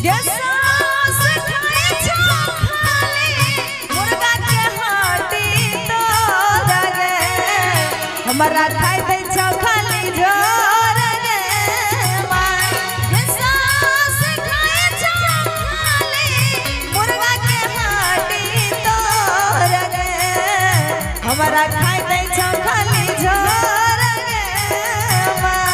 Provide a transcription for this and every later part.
गे सास खाय छौ खाली मुर्गा के हड्डी तोर गे, हमरा खाय दै छौ खाली झोर गे माय। गे सास खाय छौ खाली मुर्गा के हड्डी तोर गे, हमरा खाय दै छौ खाली झोर गे माय।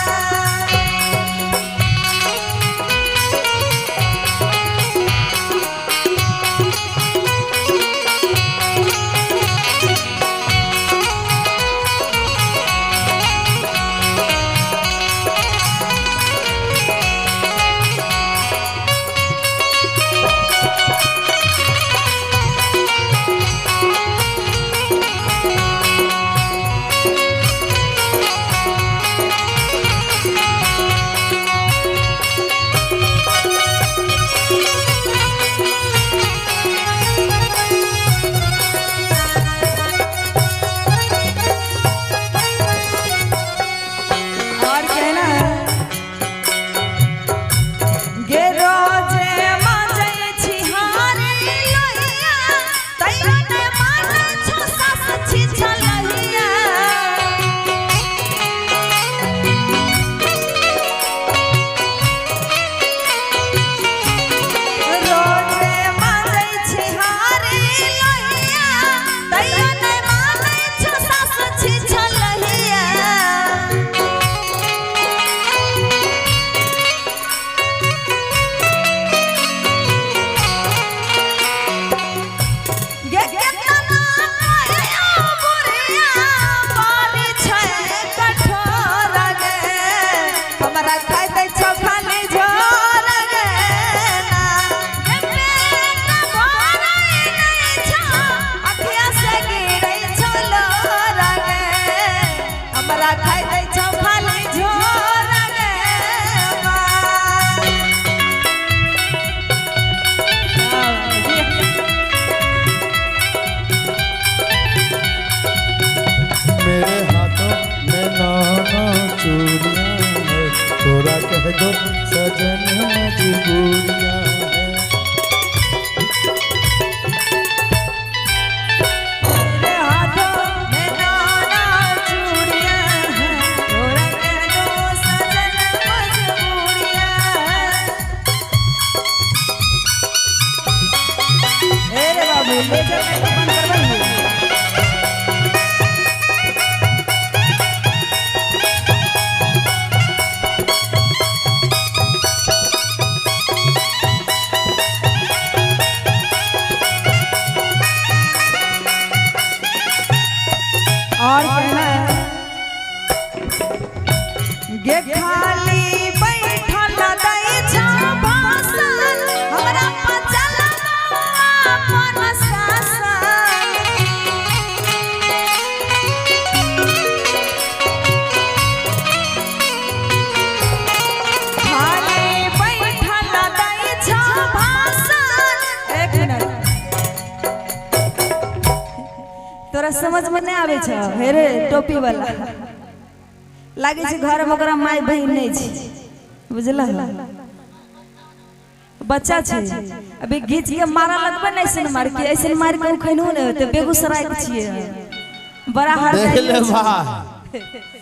और कहना है गे रोजे माजै छी हारी लोहिया, तैयो ने मानै छौ सास छी छलहिया। रोजे माजै छी हारी लोहिया, तैयो ने मानै छौ सास छी छलहिया। गे केतना कहियो बुढ़िया बारी छै कठोर गे, हमरा खाय दै छौ खाली झोर गे ना। गे पेट भरै नै छौ, अखिया से गिरै छौ लोर गे, हमरा खाय दै छौ खाली झोर गे माँ। मेरे हाथों में नौ नौ चूड़ियां है, तोरा कह दो सजन मजबूरियां है। मेरे हाथों में नौ नौ चूड़ियां हैं, तोरा कह दो सजन मजबूरियां हैं। ए रे बाबू, लेजर लाइट बंद करबै। और कहना है गे खाली बैठल दै छौ भाषण, हमरा पचल अपन शासन। खाली बैठल दै छौ भाषण। एक मिनट, तोरा समझ में नहीं आवे छौ? हे रे टोपी वाला, लागे छै घर में ओकरा माय बहिन नहीं छै, बुझल? बच्चा छै अभी, घीच के मारा लगबे ने, ऐसन मार के, ऐसन मार के खैनो नहीं होते। बेगूसराय के छियै, बड़ा हर देख ले भाई,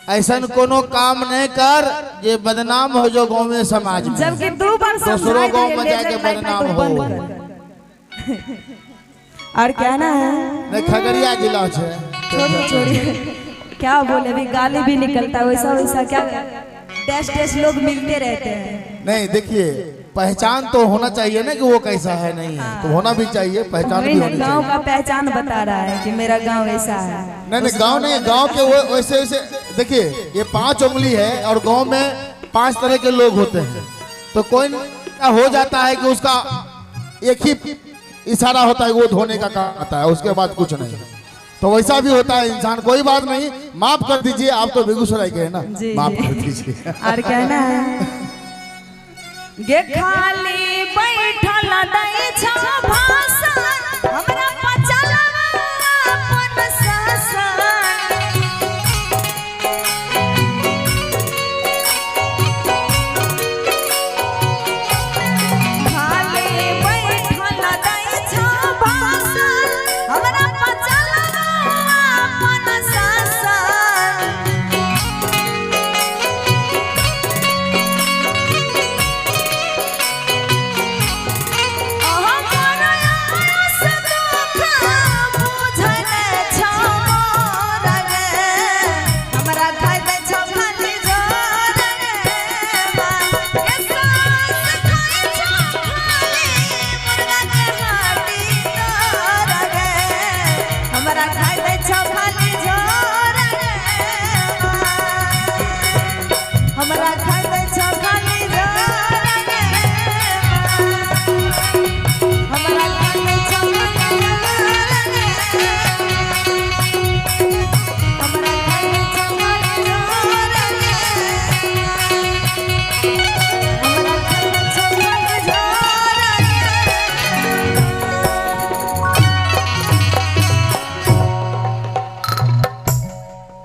ऐसन कोनो काम नहीं कर जे बदनाम हो जो गांव में, समाज में। जबकि दू बार दूसरों समझाई गांव दिए, में जाके लेजर लाइट बदनाम तो हो। बंद कर। और क्या ना है? नहीं, खगड़िया जिला छे। छोड़ी छोड़ी, क्या बोले, अभी गाली भी निकलता है वैसा वैसा, क्या डैश डैश लोग मिलते रहते हैं। नहीं, देखिए, पहचान तो होना चाहिए ना कि वो कैसा है, नहीं है तो होना भी चाहिए, पहचान भी वही ना, होनी गांव चाहिए। का पहचान बता रहा है कि मेरा गांव ऐसा है। नहीं नहीं, गांव नहीं, गांव के वो वैसे वैसे देखिए, ये 5 उंगली है और गांव में 5 तरह के लोग होते हैं, तो कोई न हो जाता है कि उसका एक ही इशारा होता है, वो धोने का काम आता है, उसके बाद कुछ नहीं। तो वैसा भी होता है इंसान। कोई बात नहीं, माफ कर दीजिए। आप तो बेगूसराय के हैं ना? जी, माफ जी। कर दीजिए। और कहना है गे खाली बैठल दै छौ भाषण।